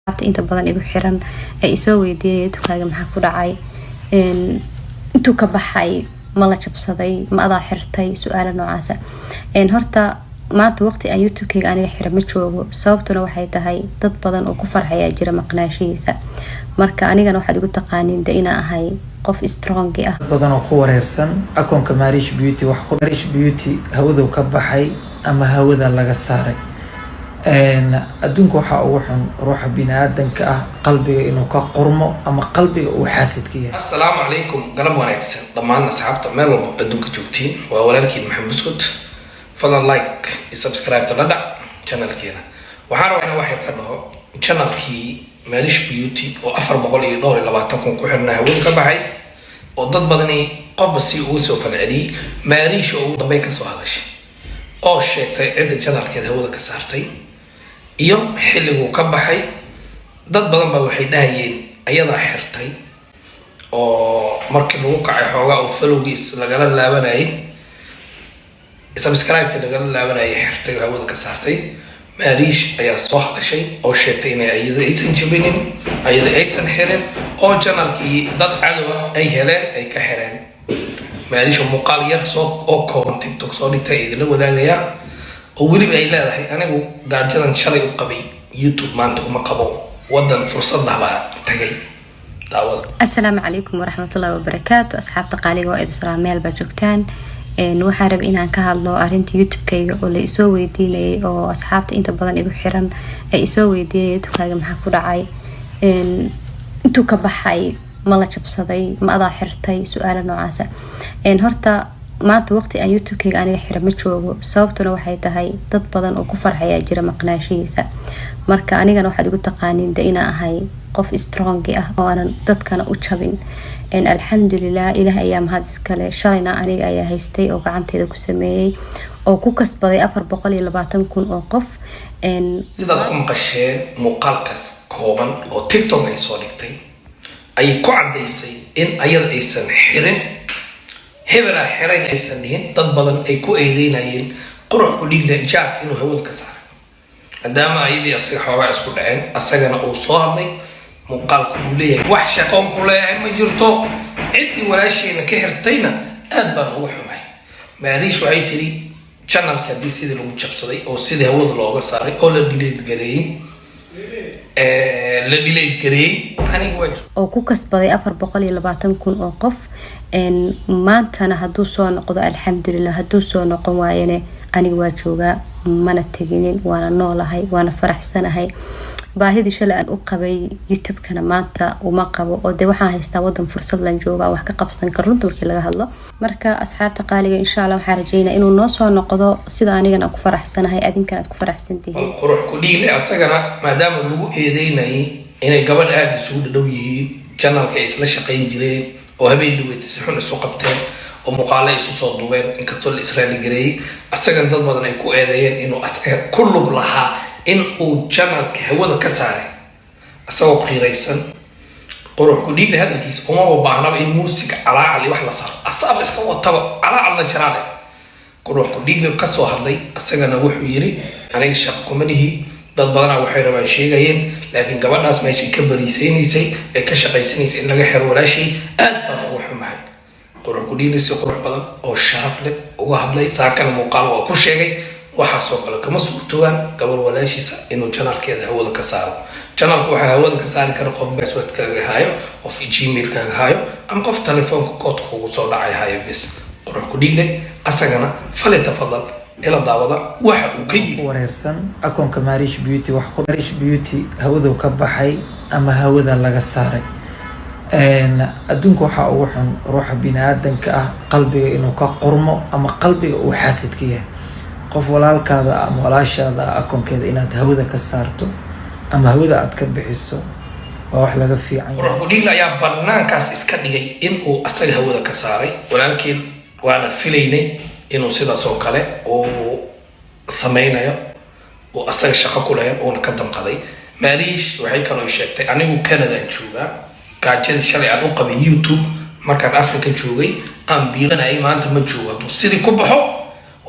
Asxaabta inta badan igu xiran ay isoo weydiinaya, "Youtubekaaga maxaa ku dhacay? Intuu ka baxay? Ma la jabsaday? Ma adaa xirtay?" Su-aala noocaasa. Horta maanta waqti aan Youtubekeyga aniga xira ma joogo. Sababtuna waxay tahay dad badan oo ku farxayaa jira maqnaashihiisa. Marka anigana waxaad igu taqaaniin de inaa ahay qof strong ah. Badan oo ku wareersan akoonka Marish Beauty, wax ku Marish Beauty hawadu ka baxay ama hawada laga saaray. Adduunka waxaa ugu xun ruuxa bini-aadanka ah qalbiga inuu ka qurmo ama qalbiga uu xaasid ka yahay. Assalaamu calaykum, galab wanaagsan dhammaan asxaabta meel walba adduunka joogtiin. Waa walaalkiin Maxamed Buskut. Fadlan like iyo subscribe ta la dhac channelkeena. Waxaan rabaa inaan wax yar ka dhaho channelkii Marish Beauty oo 424 kun ku xirnaa hawada ka baxay, oo dad badani qofba si ugu soo falceliyey. Marish oo ugu dambeyn kasoo hadashay oo sheegtay cidda channelkeeda hawada ka saartay iyo xilliguu ka baxay. Dad badan baa waxay dhahayeen ayadaa xirtay, oo markii lagu kacay xoogaa oo followgiis lagala laabanayay, subscribe-kii lagala laabanayay, xirtay oo hawada ka saartay. Maariish ayaa soo hadashay oo sheegtay inay ayada aysan jabinin, ayada aysan xirin, oo channelkii dad cadow ah ay heleen, ay ka xireen. Maariish oo muuqaal yar soo oo kooban TikTok soo dhigtay idinla wadaagayaa, oo weliba ay leedahay, "Anigu gaajadan shalay u qabay YouTube maanta uma qabo, wadan fursad baa tagay." Daawada. Asalaamu calaykum waraxmatullahi wabarakaatu. Asxaabta qaaliga, waa idin salaam meel baa joogtaan. Waxaan rabay inaan ka hadlo arinta Youtube-kayga oo la isoo weydiinayay, oo asxaabta inta badan igu xiran ay isoo weydiinaya, "Youtubekaaga maxaa ku dhacay? Intuu ka baxay? Ma la jabsaday? Ma adaa xirtay?" Su-aala noocaasa. Horta maanta waqti aan Youtubekeyga aniga xira ma joogo. Sababtuna waxay tahay dad badan oo ku farxayaa jira maqnaashihiisa. Marka anigana waxaad igu taqaaniin de inaa ahay qof strong ah oo aanan dadkana u jabin. Alxamdulilah, Ilaah ayaa mahad iskale. Shalayna aniga ayaa haystay oo gacanteeda ku sameeyey oo ku kasbaday 420 kun oo qof. Sidaad ku maqasheen muuqaalkaas kooban oo TikTok ay soo dhigtay, ayay ku caddaysay in ayada aysan xirin, hebelaa xirayn aysan dhihin. Dad badan ay ku eedeynayeen Qurux ku Dhiigle Jack inuu hawada ka saaray, maadaama ayadii asaga xoogaa isku dhaceen. Asagana uu soo hadlay muuqaalku, uu leeyahay, "Wax shaqoon ku leeyahay ma jirto, ciddii walaasheena ka xirtayna aad baan uga xumay." Maariish waxay tiri channelka haddii sidii lagu jabsaday oo sidii hawada looga saaray oo la delete gareeyey, aniga waa oo ku kasbaday 420 kun oo qof. Maantana hadduu soo noqdo, alxamdulilah. Hadduu soo noqon waayane, aniga waa joogaa, mana teginin, waana noolahay, waana faraxsanahay. Baahidii shalay aan u qabay Youtube-kana maanta uma qabo, oo dee waxaan haystaa wadan fursad lan jooga aan wax ka qabsan karo, runta markii laga hadlo. Marka asxaabta qaaliga, insha Allah waxaan rajeynaa inuu noo soo noqdo sida anigana aan ku faraxsanahay, adinkana aad ku faraxsantihiin. Qurux ku Dhiigle asagana, maadaama lagu eedeynayay inay gabadh aada isugu dhadhow yihiin, channelka ay isla shaqayn jireen, oo habeen dhaweeta si xun isu qabteen oo muuqaale isu soo duubeen, inkastoo la israali gareeyey, asagana dad badan ay ku eedeeyeen inuu asaga ku lug lahaa in uu channelka hawada ka saaray, asagoo qiiraysan, Qurux ku Dhiigle hadalkiisa umaba baahnaba in muusiga calaacal iyo wax la saaro, asaaba iska wataba calaacalna jiraale. Qurux ku Dhiigle kasoo hadlay, asagana wuxuu yiri, "Aniga shaqo kuma lihi. Dad badanaa waxay rabaan sheegayeen, laakiin gabadhaas meeshay ka bariisaynaysay ee ka shaqaysanaysay in laga xiro walaashay, aad baan ugu xumahay." Qurux ku Dhiigle si qurux badan oo sharaf leh uga hadlay. Saakana muuqaal waa ku sheegay, waxaasoo kale kama suurtoogaan gabar walaashiisa inuu channelkeeda hawada ka saaro. Channelka waxaa hawada ka saari kara qof passwordkaaga hayo, qof Gmailkaaga hayo, ama qof telefoonka koodka kugu soo dhacay hayo bes. Qurux ku Dhiigle asagana fali tafadal ila daawada waxa uu ka yiri. Ku wareersan akoonka Marish Beauty, wax ku Marish Beauty hawadu ka baxay ama hawada laga saaray. Adduunka waxaa ugu xun ruuxa bini-aadanka ah qalbiga inuu ka qurmo ama qalbiga uu xaasid ka yahay. Qof walaalkaada ama walaashaada akoonkeeda inaad hawada ka saarto ama hawada aad ka bixiso waa wax laga fiican yahay. Qurux ku Dhiigle ayaa banaankaas iska dhigay in uu asaga hawada ka saaray walaalkeen, waana filaynay inuu sidaas oo kale uu sameynayo, uu asaga shaqo ku lahayn, uuna ka damqaday. Maariish waxay kaloo sheegtay, "Anigu Canadaan joogaa, gaajadii shalay aan u qabay YouTube markaan Africa joogay aan biilanayay maanta ma joogo. Hadduu sidii ku baxo,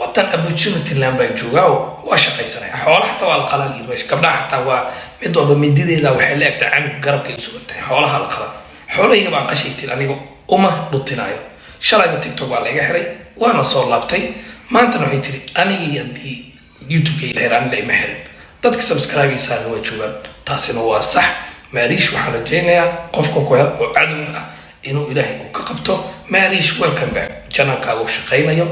Wadan opportunity land baan joogaa oo waa shaqaysanaya. Xoola xataa waa la qalaa layiri meesha, gabdhaha xataa waa mid walba midideeda waxay la egtahay canug garabkay u sugan tahay. Xoolaha la qalaa, xoolahayga baan qashay tiri, aniga uma dhutinayo. Shalayba TikTok waa laga xiray, waana soo laabtay. Maantana waxay tiri, anigii haddii YouTube-kayga xiray, aniga ima xirin, dadka subscribe-isaana waa joogaan. Taasina waa sax. Maariish, waxaan rajaynayaa qofka ku hel oo cadowga ah inuu Ilaahay uu ka qabto. Maariish, welcome back. Channelkaaga uu shaqaynayo,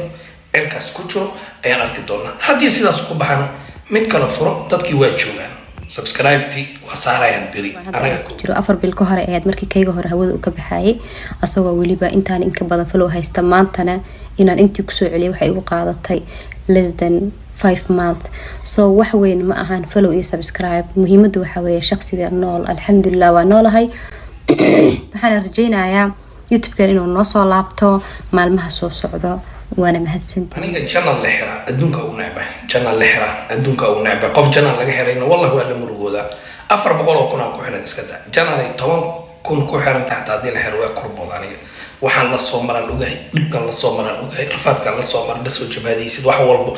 cirkaas ku jiro ayaan arki doonaa. Haddii sidaas ku baxana, mid kale furo, dadkii waa joogaan, subscribe-tii waa saarayaan beri. Anaga ku jiro 4 bil ka hore ahayd markii kayga hore hawada uu ka baxayay, asagoo weliba intaan inka badan follow haysta. Maantana inaan intii kusoo celiyay waxay igu qaadatay less than 5 month. So wax weyn ma ahan follow iyo subscribe. Muhiimada waxaa weeye shaqsiga nool. Alxamdulilah, waa noolahay. Waxaana rajeynayaa YouTube-kan inuu noo soo laabto maalmaha soo socdo, waana mahadsantahay. Aniga channel la xiraa adduunka ugu necbay. Channel la xiraa adduunka ugu necbay. Qof channel laga xirayna, wallahi, waa la murugoodaa. 400,000 aan ku xiran iska daa, channel ay 10,000 ku xiran tahay xataa haddii la xiro, waa kurbood. Aniga waxaan la soo maraan ogahay, dhibkan la soo maraan ogahay, rafaadkan la soo maran, lasoo jabhadaysid, wax walba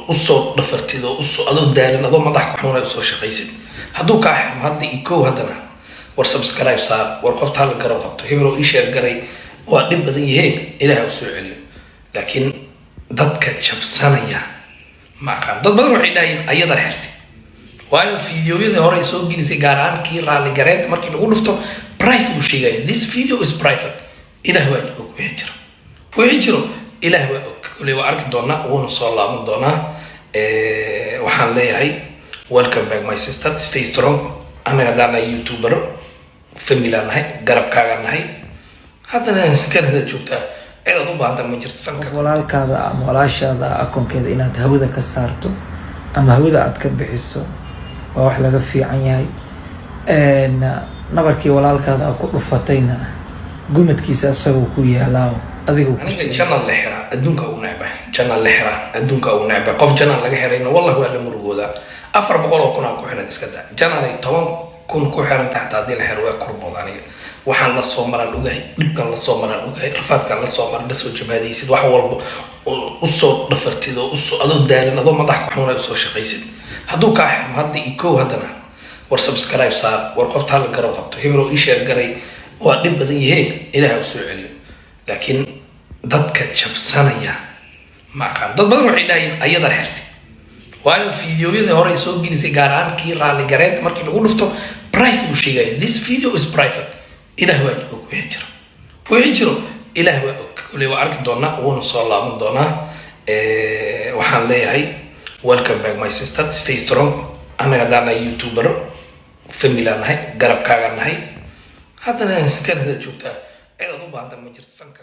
usoo dhafartid oo usoo adoo daalan, adoo madax ku xanuunay usoo shaqaysid. Hadduu kaa xirmo hadda iyo kow, haddana war subscribe saar, war qofta hala garab qabto, hebel oo ii share garay, waa dhib badan yahee, Ilaahay u soo celiyo. Laakiin dadka jabsanaya ma aqaan. Dad badan waxay dhahayeen ayadaa xirtay, waayo fiidiyoyadii hore ay soo gelisay, gaar ahaan kii raalli gareynta, markii lagu dhufto private uu sheegaya, "This video is private." Ilaah waa og wixii jiro, wixii jiro Ilaah waa og. Koley waa arki doonaa, wuuna soo laaban doonaa. Waxaan leeyahay, welcome back, my sister, stay strong. Annaga haddaan nahay YouTuber family aan nahay, garabkaagaan nahay. Haddana Canada joogtaa, cidaad u baahanta ma jirto sanka. Qof walaalkaada ama walaashaada akoonkeeda inaad hawada ka saarto ama hawada aad ka bixiso waa wax laga fiican yahay. Nabarkii walaalkaada aad ku dhufatayna gumadkiisa isagoo ku yaalaa, adiga ku Aniga channel la xiraa adduunka ugu necbay. Channel la xiraa adduunka ugu necbay. Qof channel laga xirayna, wallahi, waa la murugoodaa. 400,000 aan ku xiran iska daa, channel ay 10,000 ku xiran tahay xataa haddii la xiro, waa kurbood. Aniga waxaan la soo maraan ogahay, dhibkan la soo maraan ogahay, rafaadkan la soo maran, lasoo jabhadaysid, wax walba usoo dhafartid oo usoo adoo daalan, adoo madax ku xanuunay usoo shaqaysid. Hadduu kaa xirmo hadda iyo kow, haddana war subscribe saar, war qofta hala garab qabto, hebel oo ii share garay, waa dhib badan yahee, Ilaahay u soo celiyo. Laakiin dadka jabsanaya ma aqaan. Dad badan waxay dhahayeen ayadaa xirtay, waayo fiidiyoyadii hore ay soo gelisay, gaar ahaan kii raalli gareynta, markii lagu dhufto private uu sheegaya, "This video is private." Ilaah waa og wixii jiro, wixii jiro Ilaah waa og. Koley waa arki doonaa, wuuna soo laaban doonaa. Waxaan leeyahay, welcome back, my sister, stay strong. Annaga haddaan nahay YouTuber family aan nahay, garabkaagaan nahay. Haddana Canada joogtaa, cidaad u baahanta ma jirto sanka.